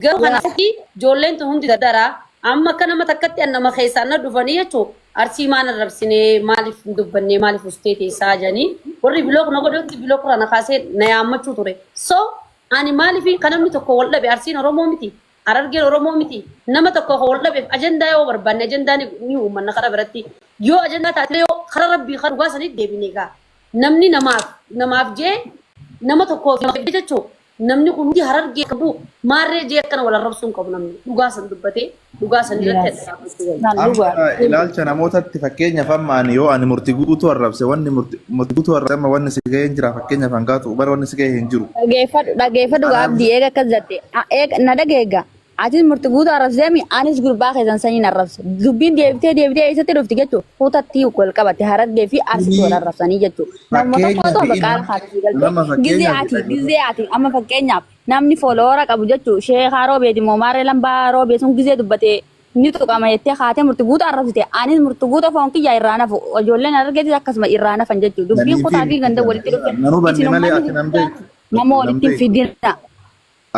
Garuu kanaafuu ijoolleen tun hundi dardaraa amma akka nama takkatti an nama keessaan na dhufanii jechuun Arsii maan arrabsinee, maaliif hin dubbannee, maaliif ustee teessaa jedhanii warri block na godhe hundi block irraa na kaasee na yaammachuu ture. So ani maaliif kan namni tokko wal dhabe? Arsiin Oromoo miti, Harargeen Oromoo miti. Nama tokko kan wal dhabeef ajandaa yoo barbaanne ajandaa ni uummanna kara biratti. Yoo ajandaa taate, yoo kara rabbii kara dhugaa sanitti deebine egaa namni namaaf jee nama tokkoof jechuun namni kun hundi Harargee qabu maarree jee akkana wal arrabsuu hin qabu. Namni dhugaa san dubbatee dhugaa san irratti adda dhaabbachuu wayya. Kan dhugaa. Amma ilaalcha namootatti, fakkeenyaaf amma ani yoo ani murtii guutuu arrabse, wanni murtii guutuu arrabse amma wanni si ga'ee hin jira. Fakkeenyaaf hangaatu bara wanni si ga'ee hin jiru. Dhageeffadhu, dhageeffadhu. Kanaaf Abdii, eega akkas jette. Eega na dhageegga. Atis murti guutuu arrabseemi, anis gurbaa keessan saniin arrabse. Dubbiin deebitee deebitee eessatti dhufti jechuudha. Kutatti wal qabatte, Harargee fi Arsitti wal arrabsanii jechuudha. Namuma fakkeenyaaf tokkotu ina baqaala haati galtee nama gizee fakkeenyaaf ati gizee ati amma fakkeenyaaf namni follower qabu jechuudha. Sheekaa Roobeeti moo maarree lambaa Roobee sun gizee dubbatee ni tuqama jettee kaatee murti guutuu arrabsite. Anis murti guutuu foon kiyyaa irraa nafu. Ijoolleen Harargeetis akkasuma irraa nafan jechuudha. Dubbiin kutaa fi ganda walitti dhufte. Nan hubanne Isin malee uummanni ati nan guddaan beektu. nama Nan walitti hin beektu. fidina.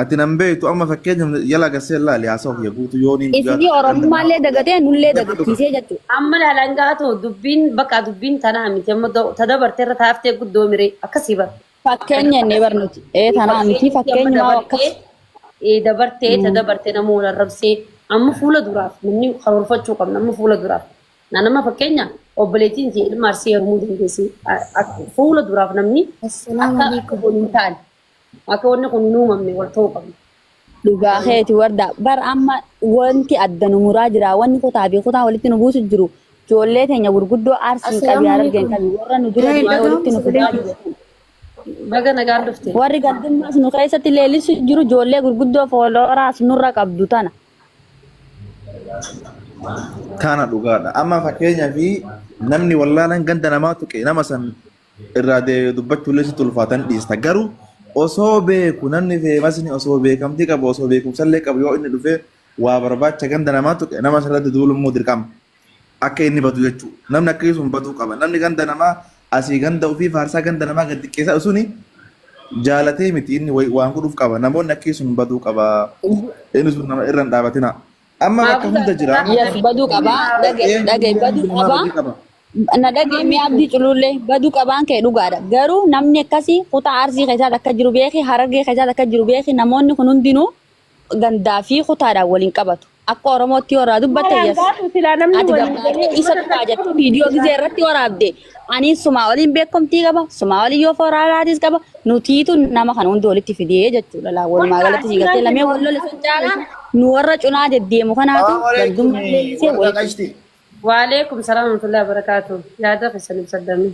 Ati nan beektu. Amma fakkeenyaaf yala gasee laali haasa'u kiyya guutuu yoo niin dhugaa Isinii Oromummaallee dagatee nullee dagachiisee jechuudha. Amma laalangaatu dubbiin bakka dubbiin tanaa miti, amma ta dabarte irra taaftee guddoo miree akkasii bara. Fakkeenya inni barnuti. Ee, tanaa miti. Fakkeenyatti amma fakkeenyumaa akkas. Dabartee dabartee ta dabarte nama wal arrabsee amma fuula duraaf namni karoorfachuu qabna. Amma fuula duraaf na nama fakkeenya obboleettiin kee ilma Arsii heerumuu dandeessi. Fuula duraaf namni Assalaamu akka alaikum. waliin hin taane, akka wanni kun hin uumamne wal ta'uu qabna. Dhugaa keeti warda. Bar amma wanti adda nu muraa jira. Wanni kutaa fi kutaa walitti nu buusu jiru. Ijoollee teenya gurguddoo Arsiin qabi, Assalaamu Harargeen alaikum. qabi, warra nu dura Ee, deemee walitti dhaga'amu nu fidaa sagalee jiru. Baga nagaan dhufte. Warri gandummaas nu keessatti leellisu jiru ijoollee gurguddoo followeraas nurra qabdu tana. Kana dhugaadha. Amma fakkeenyaaf namni wallaalaan ganda namaa tuqe nama san irraa dubbachuullee sitti ulfaatan dhiista. Garuu osoo beeku namni famousni osoo beekamtii qabu, osoo beekumsallee qabu, yoo inni dhufee waa barbaacha ganda namaa tuqe, nama sanatti duulu immoo dirqama. Akka inni badu jechuudha. Namni akka sun baduu qaba. Namni ganda namaa asii ganda ofii faarsaa ganda namaa gad xiqqeessaa suni jaalatee miti, inni waan godhuuf qaba. Namoonni akka sun baduu qaba. Inni sun nama irra hin dhaabatina. Amma bakka hunda jira. Yes, baduu qabaa. Dhage dhage, baduu Namaa qabaa. badii qaba. Na dhage mee Abdii Culullee, baduu qabaan kee dhugaadha. Garuu namni akkasii kutaa Arsii keessaa akka jiru beeki, Harargee keessaa akka jiru beeki, namoonni kun hundinuu gandaa fi kutaadhaan waliin qabatu. Akka Oromootti yoo irraa dubbatte, yes. Gaatu silaa namni Ati waliin gabbaatee galee isa uummata tuqaa jettu viidiyoo gizee irratti waraabde. Ani sumaa waliin beekamtii qaba. Sumaa waliin yoo foraaraatis qaba. Nutiitu nama kana hundi walitti fidee jechuudha. Laa walumaa galatti si galtee lamee wal lole sun caalaa nu warra cunaa deddeemu kanaatu Salaamu alaikum. gandummaa leellisee Warra walitti. qashti. Waalaikum salaam warahmatullahi wabarakatuh. Yaada keessan ibsadame.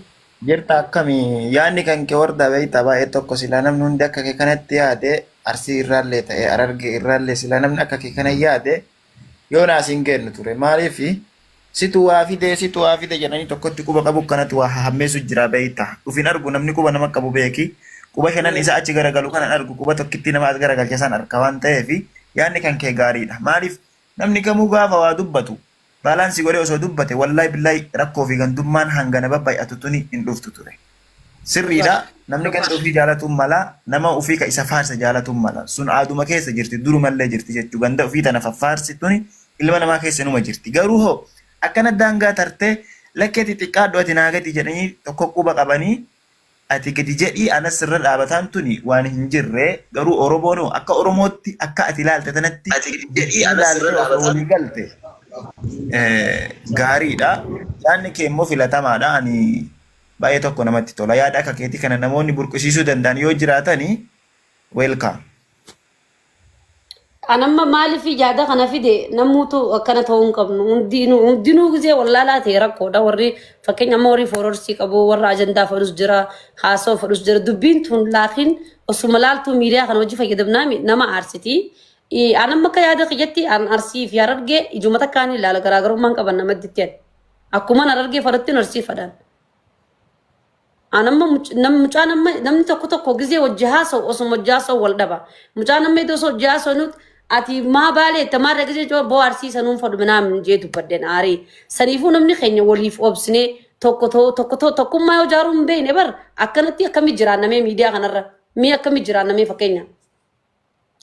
Jirta, akkami? Yaadni kan kee warda beektaa baay'ee tokko. Silaa namni hundi akka kee kanatti yaade, Arsii irraallee ta'e Harargee irraallee, silaa namni akka kee kana yaade yoo naas hin kennu ture. Maaliif situ waa fide, situ waa fide jedhanii tokkotti quba qabu kanatti waa hammeessu jira beektaa. Dhufin argu namni quba nama qabu beeki. Quba shanan isa achi garagalu kanan argu, quba tokkitti nama as garagalcha san arka waan ta'eef yaadni kan kee gaariidha. Maaliif namni kamuu gaafa waa dubbatu balance godhee osoo dubbate, wallahi billahi, rakkoo fi gandummaan hangana babbay'atu tuni hin dhuftu ture. Sirriidha. Namni ganda ofii jaalatuun mala, nama ofii ka isa faarsa jaalatuun mala. Sun aaduma keessa jirti, durumallee jirti jechuu. Ganda ofii tana faffaarsi tuni ilma namaa keessa numa jirti. Garuu hoo akkana daangaa tartee lakkee xixiqqaadhu ati naa gadi jedhanii tokko quba qabanii ati gadi jedhii anas sirra dhaabataan tuni waan hin jirre. Garuu Oromoon hoo akka Oromootti akka ati ilaalte tanatti ilaalte osoo walii galte gaariidha. Yaadni kee immoo filatamaadha. Ani baay'ee tokko namatti tola. Yaada akka keetii kana namoonni burqisiisuu danda'an yoo jiraatani, welcome. An amma maaliif yaada kana fide? Namuutu akkana ta'uu hin qabnu. Hundinuu hundinuu gisee wallaalaa ta'e rakkoodha. Warri fakkeenya amma warri followersii qabu, warra ajandaa fedhus jira, haasawaa fedhus jira. Dubbiin tun laakiin osuma laaltuu miidiyaa kana hojii fayyadamnaa nama aarsiti. An amma akka yaada kiyyatti an Arsii fi Harargee ijuma takkaan ilaala, garaagarummaan qaban namatti ani. Akkuma Harargee fadhattiin Arsii fadhan. An amma mucaan amma namni tokko tokko gizee hojii haasa'u osuma hojii haasa'u wal dhaba. Mucaan amma iddoo osoo hojii haasa'u nuti ati maa baalee itti maarra gizee coo boo arsiisa nuun fadhu minaamin jee dubbadden aarii. Saniifuu namni keenya waliif obsinee tokko tokko tokkummaa yoo ijaaruu hin beekne bar akkanatti akkami jiraannamee miidiyaa kanarra mee akkami jiraannamee fakkeenya.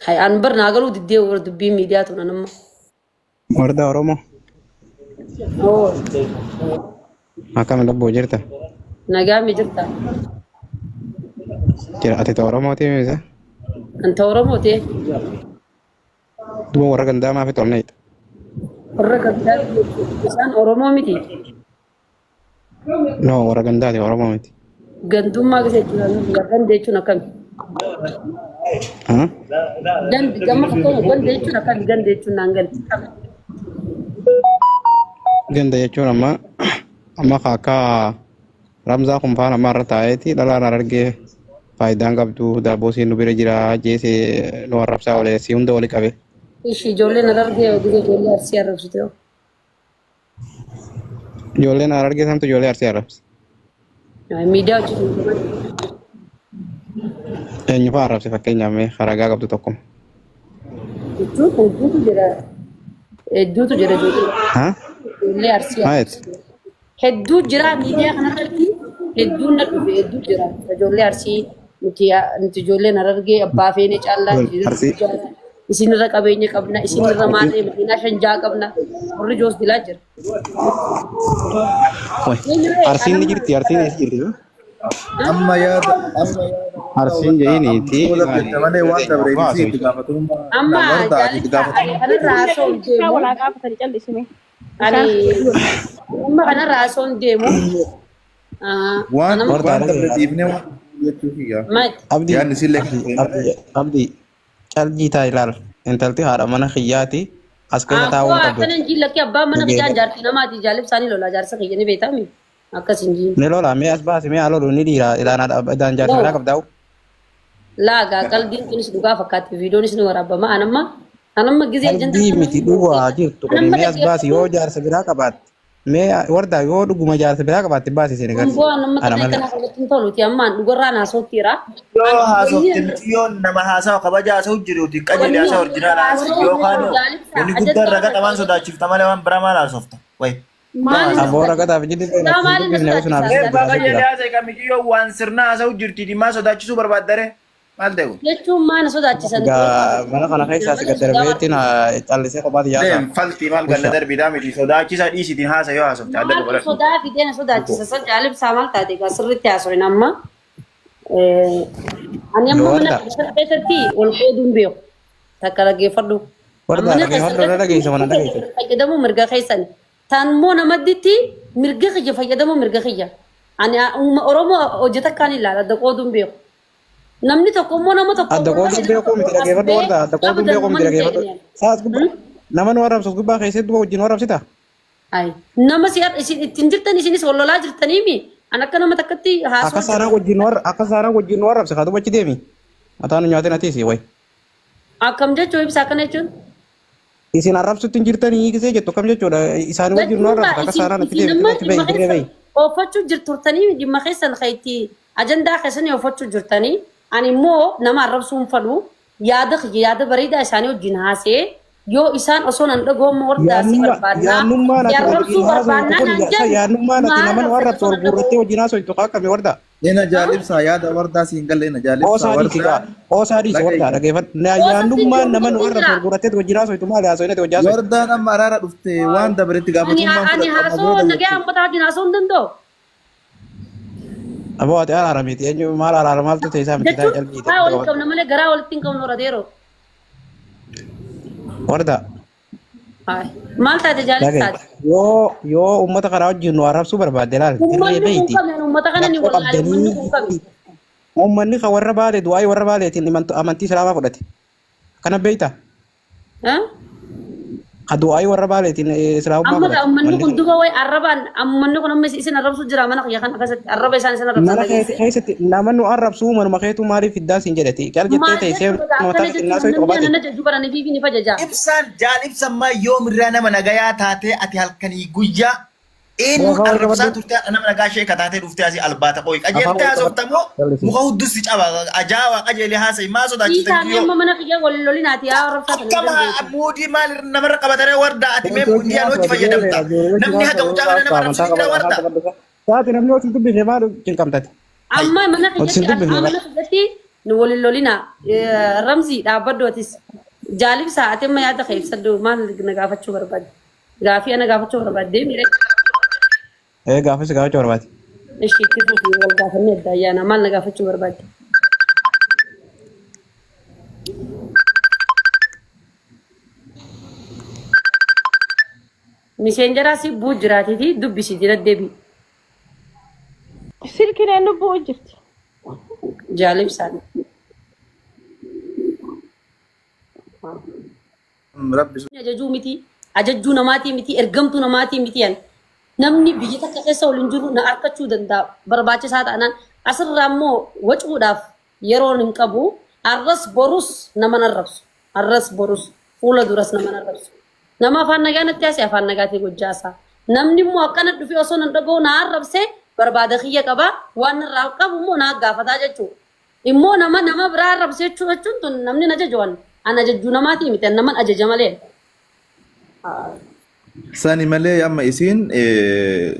Hay an bar naa galuu diddee warra dubbii miidiyaa tun anamma. Warda Oromoo Oo akkam lubbuu jirta? nagaa mi jirta? Jira ati ta Oromooti misa? Anta Oromoo ta'e Duba warra gandaa maafi tolneet? warra gandaa isaan Oromoo miti. No warra gandaati Oromoo miti. Gandummaa keessa jechuun ganda jechuun akkami? Ha? Gandi gama fakkeenya ganda jechuun akkami? Ganda jechuun naan galti. Ganda jechuun amma amma akka Ramzaa kun faana amma irra taa'eeti dhalaan argee faayidaan qabdu daabboo siin nu bira jira jeesee nu arrabsaa olee si hunda oli qabe. Ishii ijoolleen argee yoo ijoollee arsii arrabsite yoo. Ijoolleen argee samtu ijoollee arsii arrabsi. Miidiyaa hojjetu. Eenyu fa'aa arrabse fakkeenyaaf mee haragaa qabdu tokkuma. Jechuun hedduutu jira. Hedduutu jira ijoollee. Ha? Ijoollee arsii Maayet? Hedduu jira miidiyaa kanarratti hedduun na dhufe hedduu jira. Ijoollee arsii nuti nuti ijoolleen harargee abbaa feene caalaa Arsii. isinirra qabeenya qabna isinirra maal makiinaa shan jaha qabna warri joos dilaa jira. Wai, Arsiin ni jirti, arsiin eessa jirti? Amma yaada amma yaada Arsiin jeeniiti. booda jette malee waan dabreef itti gaafatamummaa Amma warda ati itti gaafatamummaa kanarra haasoo hin Bishaan deemu. walaa gaafatanii callisime. Ani amma kanarra haasoo hin deemu. waan Anam Warda waan dabre argee. dhiifnee waan jechuu kiyya. maati. Abdii, Yaadni sillee abdii, abdii, abdii, calgii taa ilaal. Intalti haadha mana kiyyaati. As keessa taa'uu Akkoo hin qabdu. akkana hin jiin lakkii abbaan mana kiyyaan jaartii namaati jaalib isaanii lola jaarsa kiyya ni beektaami. Akkas hin jiin. Ni lola, mee as baasi, mee haa lolu, ni dhiira. Ilaan haadha, ilaan jaarsa biraa qabdaa'u. Laagaa qalbiin kunis dhugaa fakkaatti viidiyoonis ni waraabama. Anamma anamma gizee Qalbii miti dhugaa jirtu kuni Anamma mee as baasi yoo jaarsa biraa qabaatte. Mee warda yoo dhuguma jaarsa biraa qabaatte baasi seen agarsiisa. Kumboo anamma Ana xaxee malee. kana irratti hin toluti ammaan dhugarraa naasootiira. Yoo haasofte miti yoo nama haasawa kabaja haasa'u jiruuti qajeele haasawa orjinaala haasa'u yookaan wanni guddaan raga xamaan sodaachifta malee waan biraa maal haasofta? Wayi. Maal Aboo ragataaf jiddi Daa maaliin na dubbifne osoo naaf sodaachisaa? Eebbaa qajeele haasa'e kamiti yoo waan sirnaa haasa'u jirti maa sodaachisuu barbaaddare maal ta'e kun? Jechuun maa na sodaachisan? Egaa mana kana keessaa si gaddarbeetti na callisee kophaatti yaasa. Deem faltii maal ganna darbiidhaa miti sodaachisaa dhiisitiin haasa yoo haasofte adda Maaltu godhadhu. sodaa fidee na sodaachisa? San jaalibsaa maal taate egaa sirriitti haasofin amma. Ani amma mana Warda. keessatti wal qooduun beeku. Takka dhaggeeffadhu. Warda Mana dhaggeeffadhu na dhageessa mana dhageessa. fayyadamuu mirga keessani. Taan immoo namadditti mirga kiyya fayyadamuu mirga kiyya. Ani Oromoo hojjeta akkaan ilaala adda qooduun beeku. Namni tokko immoo nama tokko Adda qooduun beekuu miti dhaggeeffadhu warda adda qooduun beekuu miti dhaggeeffadhu. Saas gubbaa nama nu arrabsu gubbaa keessatti duba wajjin nu arrabsita. Ay, nama si isin ittiin jirtan isinis wal lolaa jirtaniimi. An akka nama takkatti Akka haasoo saanaa wajjin nu akka saanaa wajjin nu arrabse haa duba achi deemi. Mataa nu nyaatin atiisi wayi. Akkam jechuun ibsa akkana jechuun. Isin arrabsutti hin jirtanii gisee jettu akkam jechuudha isaan wajjin nu arrabse akka saanaan achi Isin deemi amma achi bahi dhimma dirree bahi. keessan oofachuu jirturtanii dhimma keessan kan itti ajandaa keessanii oofachuu jirtanii. Ani immoo nama arrabsuu hin fadhu. Yaada kiyya yaada bareedaa isaanii wajjin haasee yoo isaan osoo nan dhaga'u wardaa si barbaannaa Yaannummaan si ati arrabsuu wajjin haasoftu barbaannaa kun naan jedhu yaannummaan ati maal nama nu arrabsan arrabsu osoo ol nan guurrattee dhaga'u. wajjin haasoftu akkami warda. Ina jaalibsaa yaada wardaa siin galle ina jaalibsaa Oosaa dhiisi gaa wardaa oosaa dhiisi wardaa dhaggeeffadhu. Yaannummaan nama nu arrabsu ol guurrattee wajjin haasoftu maali haasofne wajjin haasoftu. Wardaan amma araara dhufte waan dabretti Ani gaafatamummaan ani fudhadhu amma haasoo booda nagaa jechuudha. uummataa wajjin haasoo hin danda'u. Aboo ati araara miti eenyu maal araara maaltu ta'e isaa miti taa Jechuun calqii haa walitti qabna malee garaa walitti hin qabnu radeeroo. Warda Hayi. Maal taate jaalibsaa dhagaye taate? yoo yoo uummata karaa wajjin nu arrabsuu barbaadde laal dirree Uummanni kun beeyti kami? Uummata kana ni rakkoo wallaale uummanni kun kami? qabdanii uummanni kan warra baale du'aa'ii warra baaleetiin amantii islaamaa fudhate kana beeyta Eh? ka du'aa'ii warra baaleetiin islaamummaa Amma fudhate uummanni manni kun kun duba wayi arrabaan uummanni kun amma isin arrabsu jira mana kiyya kana keessatti arraba isaan isin arrabsan mana dhageesse. keessatti nama nu arrabsu manuma keetu maaliif fiddaa siin jedheti cal jettee Maal teessee jechuudha mataa akkana xinnaa jechuun soyi namni qobaate ana jajju baranii fi ni fajaja. Ibsaan jaal ibsan maa yoomirraa nama nagayaa taatee ati halkanii guyyaa eenyuun Afaan wal arrabsaa qabadhu turte haadha nama nagaa ishee kataatee dhuftee asii albaata qoyi afaan qajeeltee wal qabadhu haasoftamoo callisii. muka huddus si caba ajaa'aa qajeelee haasa'i maa sodaachifte Dhiisaa mee guyyoo amma mana kiyya wal lolinaati yaa arrabsaa kana hin akkama dandeessu. muudii maal namarra qabatanii warda ati mee Wanti muudii wajjin aan hojii haasoftu fayyadamta ijoollee namni wajjin haga haasoftu mucaa kana nama amantaa arrabsu jira qabadhu afaan warda qabadhu. Saati namni hojii dubbifne maal cinqamtate Amma mana hojii kiyyatti dubbifne amma mana kiyyatti Nu waliin lolinaa. Ramzii dhaabbadhu atis. Jaalibsaa ati amma yaada kee ibsadhu maal na gaafachuu barbaadde? Gaafii ana gaafachuu barbaadde miidha. Ee gaafas gaafachuu barbaade. Ishii itti fufi wal gaafannee adda ayyaana maal na gaafachuu barbaadde? Miseenjaraa si buu jiraatiiti dubbisi jira deebi. Silkiin eenyu bu'u jirti. Jaalibsaan. Rabbi Ajajuu miti, ajajjuu namaatii miti, ergamtuu namaatii miti yan. Namni biyya takka keessa waliin jiru na arkachuu danda'a. Barbaachisaa taanaan asirraa immoo wacuudhaaf yeroon hin qabu. Arras borus nama arrabsu. Arras borus fuula duras nama arrabsu. Nama afaan nagaa natti haasa'e afaan nagaatiin hojjaasaa. Namni immoo akkana dhufee osoo nan dhaga'u na arrabse barbaada kiyya qaba. Waan narraa qabu immoo naa gaafataa jechuudha. Immoo nama nama biraa arrabse jechuu jechuun tun namni na ajaju an an ajajjuu namaatii miti an naman ajaja malee. Sani malee amma isiin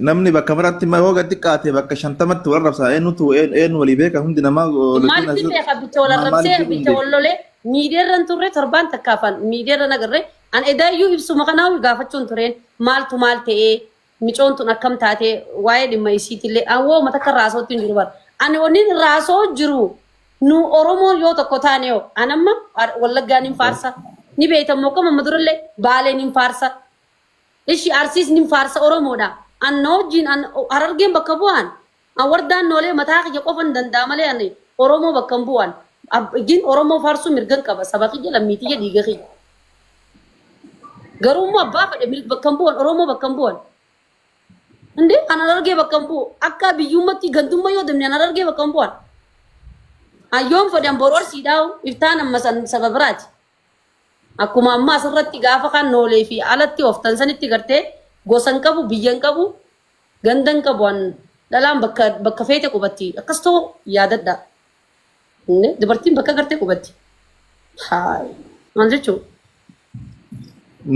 namni bakka biratti yoo gad xiqqaate bakka 50tti wal arrabsa eenyutu eenyu walii beeka hundi namaa Maalitti beeka bicha wal arrabsee bicha wal lolee miidiyaarra hin turre torbaan takkaafan miidiyaarra nagarre an edaayyuu ibsuma kanaa gaafachuun tureen maaltu maal ta'ee micoon tun akkam taatee waa'ee dhimma isiitillee an wooma takka raasootti hin jiru bara. Ani wanni raasoo jiru nu Oromoon yoo tokko taane yoo an amma Wallaggaan hin faarsa ni beektamu akkuma amma durallee Baaleen hin faarsa ishi Arsiis ni faarsa Oromoodha. An na wajjin an Harargeen bakka bu'an an wardaan noolee mataa kiyya qofa hin danda'a malee ani Oromoo bakka hin bu'an. Gin Oromoo faarsuu mirgan qaba saba kiyya lammii tiyya dhiiga kiyya. Garuu immoo abbaa fedhe bakka hin bu'an Oromoo bakka hin bu'an. Indee an Harargee bakka hin bu'u. Akka biyyummatti gandummaa yoo deemne an Harargee bakka hin bu'an. Hayyoon fedhan boru Arsiidhaa iftaan amma san saba biraati. Akkuma amma asirratti gaafa kan noolee fi alatti ooftan sanitti gartee gosa hin qabu biyya hin qabu ganda hin qabu an dhalaan bakka bakka feete qubatti akkas ta'u yaadadha. Inni dubartiin bakka gartee qubatti. Haay maal jechuun?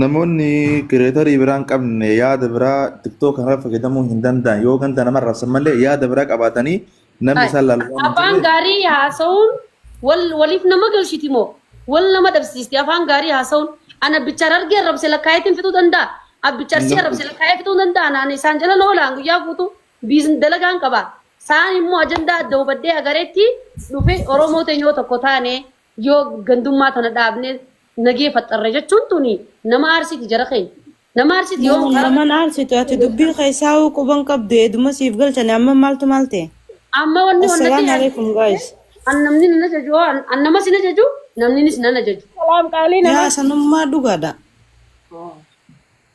Namoonni kireetarii biraa hin qabne yaada biraa TikTok kanarra fayyadamuu hin danda'an yoo ganda nama arrabsan malee yaada biraa qabaatanii namni isaan laalu waan hin Afaan jirreef gaarii haasa'uun wal waliif nama galchiti moo wal nama dhabsiisti afaan gaarii haasa'uun an abbicha Harargee arrabse lakkaayeetiin fixuu danda'a abbicha Arsii arrabse lakkaayee fixuu danda'a naan isaan jala oolaan guyyaa guutuu biizn dalagaan qaba saan immoo ajandaa adda hubadhee agareetti dhufe Oromoo teenya yoo tokko taane yoo gandummaa tana dhaabne nagee faxxarre jechuun tuni nama aarsiti jara keenya nama aarsiti yoo Nama karaa naman aarsitu ati dubbii keessaa hoo quban qabdu eeduma siif galchani amma maaltu maal ta'e? Amma wanni wanna Assalaamu ta'e alaikum guys. an namni nan ajaju an namas hin ajaju namninis nan ajaju. Salaam qaalii Yaa namaa. sanummaa dhugaadha.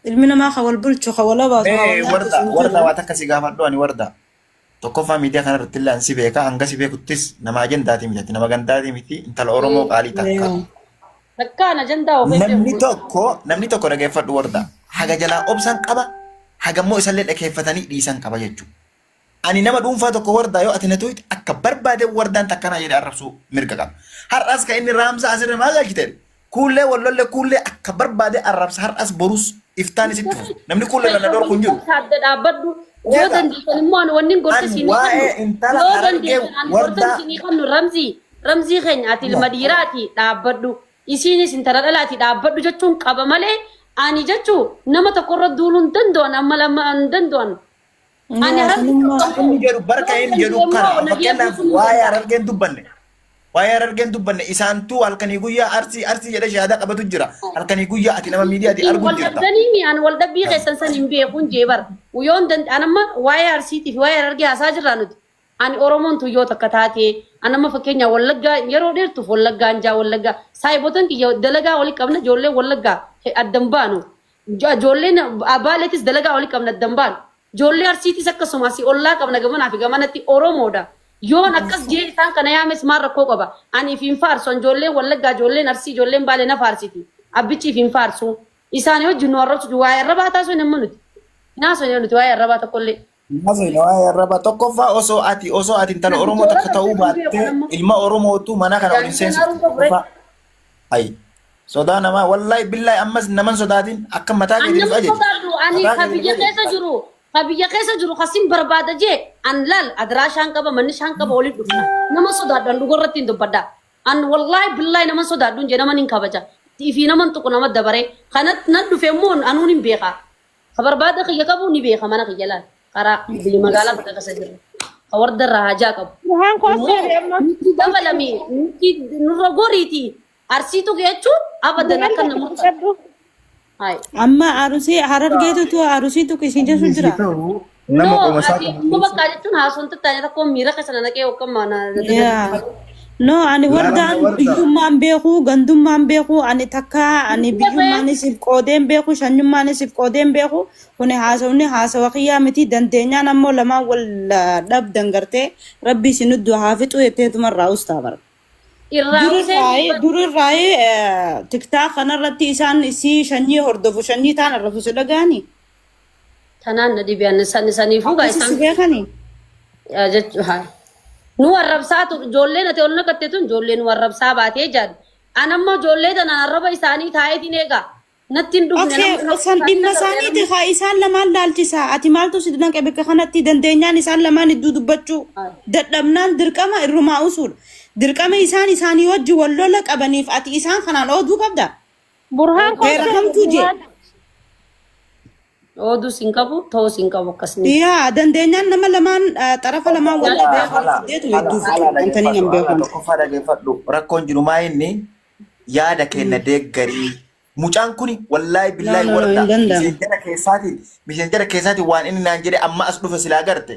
Ilmi namaa ka wal bulchu ka wal obaasu ka wal Mee nyaatu warda sun warda jiru. waa takka si gaafadhu ani warda. Tokkoffaa miidiyaa kana irratti illee an si beeka hanga si beekuttis nama ajendaatii miti ati nama gandaatii miti intala Oromoo qaalii takka. Yaa. Takkaan ajandaa of eegdee Namni tokko namni tokko dhageeffadhu warda haga jalaa obsan qaba haga immoo isallee dhageeffatanii dhiisan qaba jechuudha. Ani nama dhuunfaa tokko wardaa yoo ati na tuqxe akka barbaade wardaan takkanaa jedhee arrabsuu mirga qaba. Har'as kan inni raamsaa asirra maal galchite jedhe kuullee wallolle kuullee akka barbaade arrabsa har'as borus iftaan isitti fufu. Namni kuullee irra na dhorku hin jiru. Adda dhaabbadhu. Yoo Eega dandeessan immoo ani wanni gorsa an isinii waa'ee kennu. intala Yoo Harargee dandeessan ani gorsa wardaa isinii kennu ramzii ramzii keenya ati ilma dhiiraati dhaabbadhu. Isiinis intala dhalaati dhaabbadhu jechuun qaba malee ani jechuu nama tokkorra duuluu hin danda'an amma lama hin danda'an. Ani Yaa harargee sanummaa. bakka inni bu'u. jedhu barka Yoo inni jedhu danda'e kana immoo nagee fakkeenyaaf buusuu ni waa'ee danda'a. Harargeen dubbanne waa'ee Harargeen dubbanne isaantuu halkanii guyyaa arsii arsii jedhee shahaadaa qabatu jira halkanii guyyaa ati nama miidiyaati Ittiin arguu wal jirta. dhabdanii mi an wal dhabbii keessan san hin beekuun jee bar. Yoon danda'an amma waa'ee Arsiitii fi waa'ee Harargee haasaa jirraa nuti. Ani Oromoon tun yoo takka taate an amma fakkeenyaa Wallaggaa yeroo dheertuuf Wallaggaan jaa Wallaggaa saayibotan kiyya dalagaa wali qabna ijoollee Wallaggaa addan baanu. Ijoolleen Baaleetis dalagaa wali qabna addan baanu. Ijoollee Arsiitis akkasuma asii ollaa qabna gamanaa fi gamanatti Oromoodha. Yoon akkas jee isaan kana yaames maal rakkoo qaba? Ani if hin faarsu. An ijoolleen Wallaggaa, ijoolleen Arsii, ijoolleen Baalee na faarsiti. Abbichi if hin faarsu. Isaanii wajjin nu arrabsu waa'ee arrabaa taasisuu hin amma nuti. Hin haasofne nuti waa'ee arrabaa tokkollee. Haasofne waa'ee arrabaa tokkoffaa osoo ati osoo ati intala Oromoo takka ta'uu baattee ilma Oromootu mana kana ol hin seensiftu tokkoffaa. Ayi. Sodaa namaa wallaahi billaahi ammas naman sodaatin akka mataa An keetiin of nama ajaji. sodaadhu ani Mataa ka keetiin biyya of keessa ajaji. jiru ka biyya keessa jiru kasin barbaada jee An laal adiraashaan qaba manni shaan qaba waliin dhufna. Nama sodaadhaan dhuga irratti hin dubbadha. An wallaahi billaahi nama sodaadhu hin jee nama hin kabaja. Ifii nama tuqu nama dabaree. Kanatti nan dhufe immoo anuun hin beeka. Ka barbaada kiyya qabu ni beeka mana kiyya laal. Karaa biyya magaalaa bakka keessa jirru. Ka warda irraa hajaa qabu. Burhaan koo Immoo seeri amma. nuti dabalame nuti nurra goriiti. Arsii tuqe jechuun abadan Burhaan akka koo namoota. fudhadhu. Hai. Amma arusii harargeetutu arusii tuqi isin jechuun Inni jira. ta'u nama No, qoma isaa ati qabu amma keessa. bakka jechuun haasofni tattaane tokko miira keessa na naqee yookaan mana. Yaa. No, ani Laala wardaan warda. biyyummaan beeku, gandummaan beeku, ani takka ani biyyummaanis if qoodeen beeku, shanyummaanis if qoodeen beeku. Kuni haasawni haasawa kiyyaa miti dandeenyaan ammoo lamaan wal dhabdan gartee rabbi isin iddoo haa fixu jetteetumarraa ustaa bara. Irraa usee Durirraayee tiktaa kanarratti isaan isii shanyii hordofu shanyii taan arrabsu si dhagaani. Tanaan na dhibee anni saniifuu gaa Akkasi si isaan beekani. jechuudha. Nu arrabsaa tu ijoolleen ati ol naqatte tun ijoolleen nu arrabsaa baatee jedhan. An ammoo ijoollee tanaan arraba isaanii taa'eetiin eegaa. Natti hin dhufne Okay, namni san dhimma isaaniiti haa isaan lamaan laalchisa. Ati maaltu si danqe bakka kanatti dandeenyaan isaan lamaan iddoo dubbachuu dadhabnaan dirqama irrumaa usuudha. Dirqama isaan isaanii wajji wal lola qabaniif ati isaan kanaan ooduu qabda. Burhaan koo Heera seeri kamtuu jee? Burhaan. Ooduu sin qabu ta'uu sin qabu akkasni. Yaa dandeenyaan nama lamaan xarafa lamaan wal Hala dhabee hala fiddeetu hala hedduu hala fixe wantanii dhageeffadhu hin hala beekan. tokkoffaa dhageeffadhu rakkoon jiru maa inni yaada kenna deeggarii mucaan kuni wallaahi No billaahi no no warda hin danda'amu. miseenjara keessaatiin miseenjara keessaatiin waan inni naan jedhe amma as dhufe silaa garte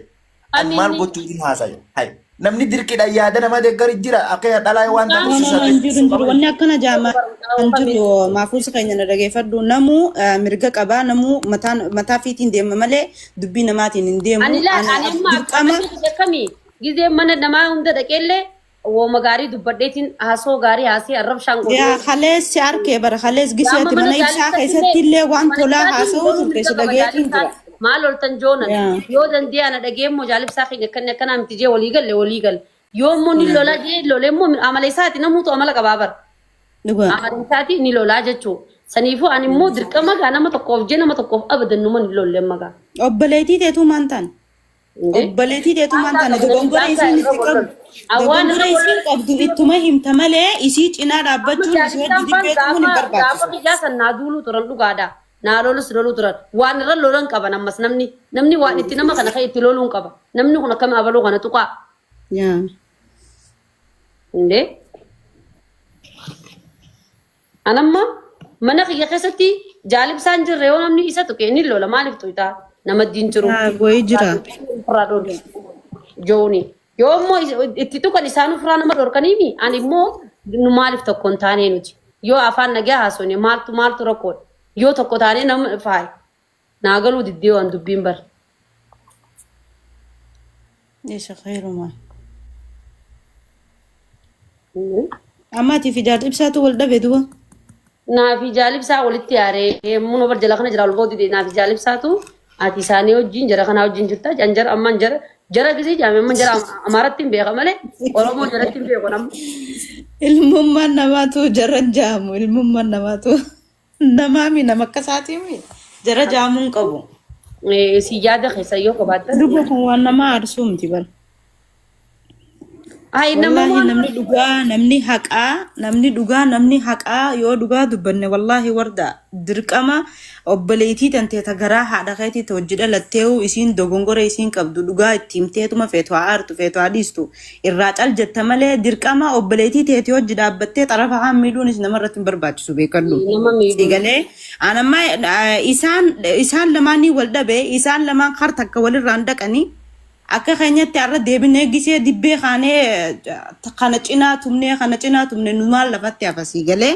an maal Amiin. gochuutiin haasaya hay namni dirqiidhaan yaada nama deeggari jira akka dhalaa waan No ta'uuf no no hin jiru hin jiru wanni akkana jaamaa hin jiru maafuusi keenya na dhageeffadhu namuu mirga qabaa namuu mataan mataa fiitiin deema malee dubbii namaatiin hin deemu Ani laa ani ani amma dirqama akkamitti akkamii gizee mana namaa hunda dhaqeellee wooma gaarii dubbadheetiin haasoo gaarii haasee arrabshaan yaa godhee. kalees si arkee bara kalees Amma giseeti mana mana ibsaa jaalibsaatti keessatti illee illee waan mana tolaa isaatiin haasa'uu loluu turte mirga si qaba dhageetiin jira. jaalibsaan maal oltan joonan Yaa. yoo danda'e ana dhagee immoo jaalibsaa keenya akkanni akkanaa miti jee walii galle walii galle yoo immoo ni lola jee lolee immoo amala isaati namuutu amala qabaa bara. Dhugaa. Amala isaati ni lolaa jechuu. Saniifuu ani immoo dirqama gaa nama tokkoof jee nama tokkoof abadan numa ni lolle amma gaa. Obboleettii teetuu maan taane? Obboleettii teetuu maan taane? Dogongora isiin itti qabdu. Dogongora isiin qabdu ittuma himta malee isii cinaa dhaabbachuun isii wajji dibbee tumuun hin Gaafa barbaachisu. kiyyaa san naa duuluu turan dhugaadha. Naa lolus loluu turan. Waan irra lolan qaban ammas namni. Namni waan itti nama kana ka'e itti loluun qaba. Namni kun akkami abaluu kana tuqaa. Yaa. Indee. Anamma mana kiyya keessatti jaalibsaan jirre yoo namni isa tuqe ni lola maaliif tuqxaa? Nama diin jiru. Yaa wayii jira. Ofirraa dhorki. Jooni. Yoo immoo itti tuqan isaan ofirraa nama dhorkaniimi ani immoo nu maaliif tokko hin taanee nuti. Yoo afaan nagaa haasofne maaltu maaltu rakkoodha. Yoo tokko taanee nama faaya. Naa galuu diddee waan dubbiin bar. Isa khayrumaa. Amma ati fi jaal ibsaatu wal dhabe duba. Naa fi jaalibsaa walitti yaaree mun bar jala kana jira ol ba'uu dide naa fi jaalibsaatu ati isaanii wajjin jara kanaa wajjin jirta jan jara amman jara jara gisee jaame amman jara amaaratti hin beeka malee oromoo jaratti hin beeku nama. Ilmummaan namaatu jara hin jaamu. Ilmummaan namaatu namaami nama akka isaatiimi jara jaamuu hin qabu. Si yaada keessa yoo qabaattan. Duba kun waan nama aarsuu miti bara. Ay nama Wallaahi waan namni dhugaa namni haqaa namni dhugaa namni haqaa yoo dhugaa dubbanne wallaahi warda dirqama obboleettii tantee ta garaa haadha keetii ta hojii dhalatteehu isiin dogongora isiin qabdu dhugaa itti himteetuma feetu haa aartu feetu haa dhiistu irraa cal jetta malee dirqama obboleettii teetii hojii dhaabbattee xarafa haan miidhuunis namarratti hin barbaachisu beekadhu. nama miidhuu. Sigalee anamma isaan isaan lamaanii wal dhabe isaan lamaan kar takka walirraan dhaqanii akka keenyatti har'a deebinee gisee dibbee kaanee kana cinaa tumnee kana cinaa tumne nu maal lafatti hafa sii galee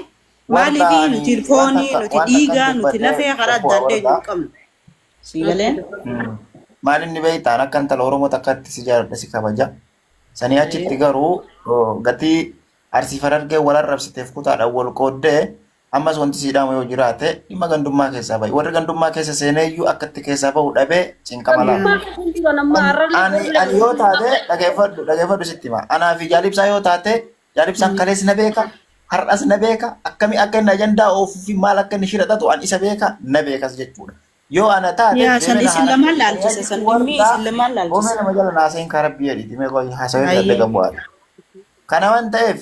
Warda maaliif ani nuti waan foonii takka nuti waan takkan dhiigaa nuti dubbadhe lafee karaa obbo adda addaa Warda. hin qabnu sii galee. Maal inni beektaan akka intala Oromoo takkatti si jaaladha si kabaja. Sanii achitti garuu gatii Arsii fi Harargee wal arrabsiteef kutaadhaan wal qooddee ammas wanti sii dhaamu yoo jiraate dhimma gandummaa keessaa bahi. Warri gandummaa keessa seenee iyyuu akka itti keessaa bahu dhabee cinqama laata. Gandummaa keessa hin jiran amma har'allee Ani boruullee ani yoo gandummaa taate dhageeffadhu dhageeffadhu sitti hima. Anaa fi jaalibsaa yoo taate jaalibsaan kalees na beeka har'as na beeka akkami akka inni ajandaa oofuu fi maal akka inni shira xaxu an isa beeka na beekas jechuudha. Yoo ana taate Yaa san deemee na isin lamaan harargee laalchise san dhimmi wardaa isin lamaan boomee laalchise. nama jala naaseen karaa biyya dhiiti mee qoy haasawee Hayyee. dadda gabu'aadha. Kana waan ta'eef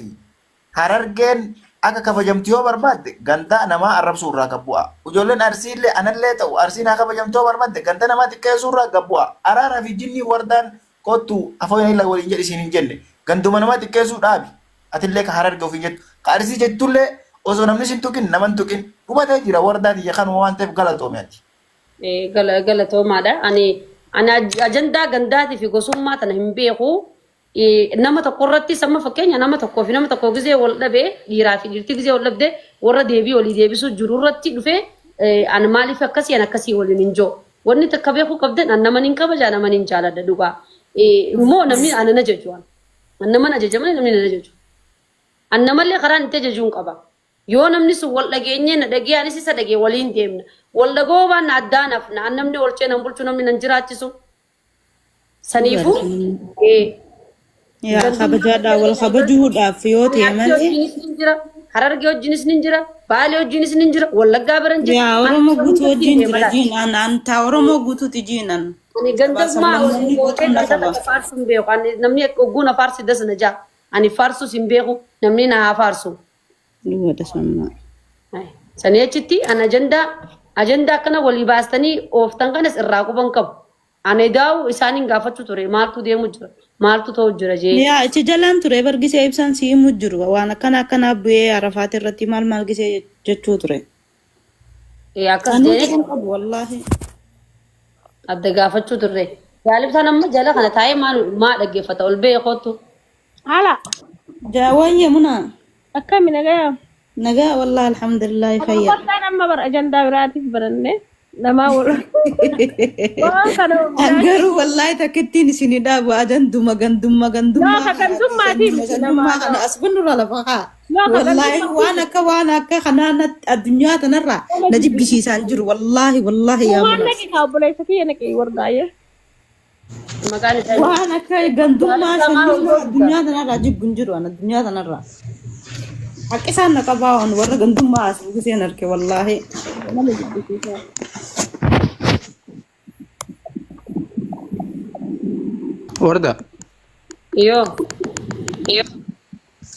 Harargeen akka kabajamtu yoo barbaadde ganda namaa arrabsuu irraa gad bu'aa. Ijoolleen Arsiillee anallee ta'u Arsiin haa kabajamtu yoo barbaadde ganda namaa xiqqeessuu irraa gad bu'aa. Araaraa fi jinnii wardaan kottu afooyna illa waliin jedhi siin hin jenne. Ganduma namaa xiqqeessuu dhaabi. Atillee ka Hararge ofiin jettu. Ka Arsii jettullee osoo namni sin tuqin nama hin tuqin. Dhumatee jira wardaa tiyya kanuma waan ta'eef galatoomi ati. Galatoomaadha. Ani ajandaa gandaatii fi gosummaa tana hin beeku. Nama tokko irrattis amma fakkeenya nama tokkoo fi nama tokko gizee wal dhabe dhiiraa fi dhiirtii gizee wal dhabde warra deebii walii deebisuu jiru irratti dhufee ani maaliif akkasii ani akkasii waliin hin jiru. Wanni takka beekuu qabdan an nama nin kabaja nama nin jaaladha dhugaa. Immoo namni ana na jaju an. An naman ajaja malee namni na jaju. An namallee karaan itti ajajuun qaba. Yoo namni sun wal dhageenyee na dhagee anis isa dhagee waliin deemna. Wal dhagoo baanna addaan hafna. An namni olchee nan bulchu namni nan jiraachisu. Saniifuu Yaa gandummaa kabajaadhaa wal kabajuudhaaf yoo ani ta'e Arsii malee wajjinis nin jira, Harargee wajjinis nin jira, Baalee wajjinis nin jira, Wallaggaa biran jira. yaa Ani Oromoo gosa guutuu hundatti wajjin deema jira laata. jiin an an taa Oromoo guutuuti jiin an Ani sabaa gandummaa sablammoonni waliin guutuun gootee na ganda qaba. takka faarsu hin beeku. Ani namni akka ogguun na faarsi das na jaa. Ani faarsus hin beeku, namni na haa faarsu. Duwwata sammaa. Sanii achitti an ajandaa ajandaa akkana walii baastanii ooftan kanas irraa quban qabu. Ani edaa'u isaaniin gaafachuu ture maaltu deemu jira maaltu ta'u jira jee. Yaa achi jalaan ture bar gisee ibsaan si himu jiru waan akkana akkanaa bu'ee arafaat irratti maal maal gisee jechuu ture. Ee akkas Anuu jedhee quban qabu wallaahi. adda gaafachuu turre. Jaalibsaan amma jala kana taa'ee maal maa dhaggeeffata ol ba'ee kottu. Haala Jaawayye munaa akkami nagaya? nagaa wallaahi alhamdulillahi fayya. Kottaan amma bar ajandaa biraatiif baranne namaa wal waan kana An garuu wallaahi takkittiin isin dhaabu ajanduma gandumma Noo gandummaa ka kanaa fi gandummaatii sanyuma miti sanyummaa namaa kana noo. as bunurra lafa kaa. Noo ka Wallaahi gandummaatii waan akka waan akka kanaa natti addunyaa tanarraa nama na jibbisiisa. jibbisiisaan jiru wallaahi wallaahi yaa Waan munaa. naqi kaa obboleessa kiyya naqi wardaaye. Maqaan isaa eenyu? Waan akka gandummaa Jaalibsaa maal ol sanyummaa goota? addunyaa tanarraa jibbu hin jiru an addunyaa tanarraa. Haqqi isaan na qabaa waan warra gandummaa as buuseen arge wallaahi. Nama jibbisiisa. Warda Yoo.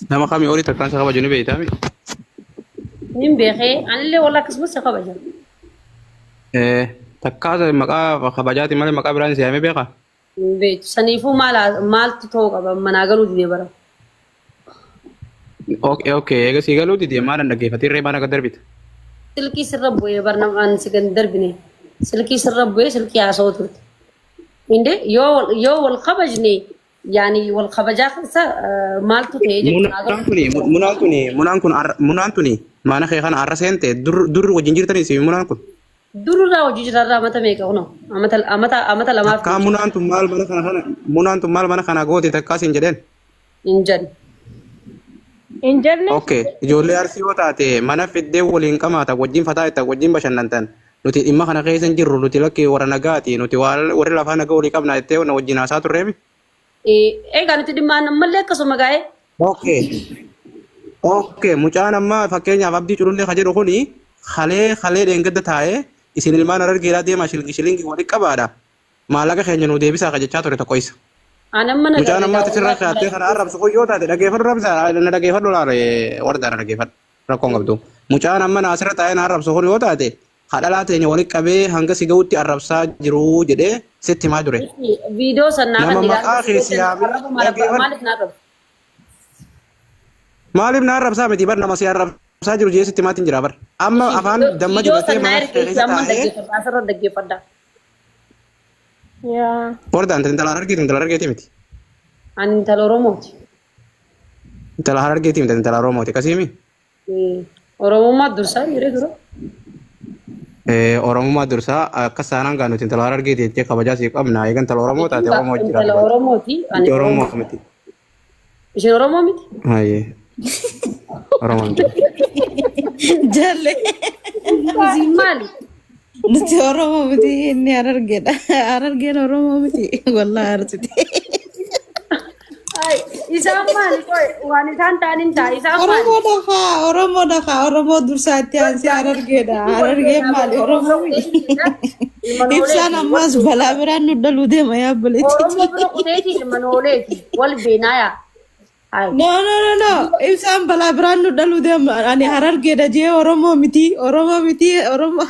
nama kamii olii takkaan isa kabaju ni beektaa mi? Nin beekee anillee walla akkasumas isa kabaja. Takkaa maqaa kabajaati malee maqaa biraan si yaamee beekaa? Hin beektu. Saniifuu maal maaltu ta'uu qaba manaa galuu didee bara. Okay, okay. Eega sii galuu didee maalan dhaggeeffatee irree maal akka darbita? Silkii sirra bu'ee bar nama ani si gad darbine. Silkii sirra bu'ee silkii haasa'u turte. Inde yoo yoo wal kabajne yaani wal kabajaa keessa maaltu ta'e jechuudha. Munaan tuni munaan tuni munaan kun munaan tuni mana kee kana arra seente dur dur wajjin jirtanii si munaan kun. Dururraa hojii jirarraa amata meeqa kunoo amata amata amata lamaaf Takkaa munaan tun maal mana kana kana munaan tun maal mana kana goote takkaa siin jedheen. hin jedhu. Hin jenne. Okay ijoollee arsii yoo taate mana fiddee waliin qamaata wajjin fataa itti wajjin bashannantan nuti dhimma kana keessa hin jirru nuti lakki warra nagaati nuti warri lafaa nagaa walii qabna jettee na wajjin haasaa turreemi. Egaa nuti dhimma ammallee akkasuma gaa'ee. Okay. Okay, mucaan amma fakkeenyaaf Abdii Culullee ka jedhu kuni kalee kalee dheengadda taa'ee isin ilmaan Harargeedhaa deemaa shilingi shilingi walitti qabaadha. Maallaqa keenya nuu deebisaa ka jechaa ture tokko isa. An amma na Mucaan amma galee ati sirra kaatee kana arrabsu kun yoo taate dhageeffadhu rabsa na dhageeffadhu laale wardaa na dhageeffadhu rakkoon qabdu. Mucaan amma na asirra taa'ee na arrabsu kun yoo taate hadhalaa teenya walitti qabee hanga si ga'utti arrabsaa jiru jedhee sitti himaa ture. Viidiyoo sannaa Nama kan maqaa kee si yaamee dhageeffadhu. maaliif naa qabu? Maaliif na arrabsaa miti bar nama si arrabsaa jiru jee sitti himaatiin jira bar. Amma afaan damma Viidiyoo dibatee sannaa mana erga kee keessa amma taa'ee dhaggeeffadha asirra dhaggeeffadha. Yaa. Wardaan intala harargeeti intala harargeeti miti. Ani intala Oromooti. Intala harargeeti miti intala Oromooti akkasiimi. Oromummaa dursaa yeroo dura. Oromummaa dursaa akka saanaan gaa nuti intala harargeeti jettee kabajaa siif qabna eega intala Oromoo taate Oromoo jira. Intala Oromooti. Ani Nuti Oromoo miti. Isheen Oromoo miti? Hayyee. Oromoo miti. Jaalle Isiin maali? nuti Oromoo miti inni Harargeedha. Harargeen Oromoo miti wallahi arsiti. Ay, Isaan maali qoy waan isaan ta'an hin ta'a isaan maali? Oromoo dafaa, Oromoo dafaa, Oromoo dursaatti aansee Harargeedha. Harargeen maali? Oromoo Ibsaan ammaas balaa biraan nu dhaluu deema yaa obboleettii. Oromoo bira kuteeti ilmanooleeti wal beenaa yaa. Hayi. No, no, no, no. Ibsaan balaa biraan nu dhaluu deema. Ani Harargeedha jee Oromoo miti. Oromoo miti. Oromoo.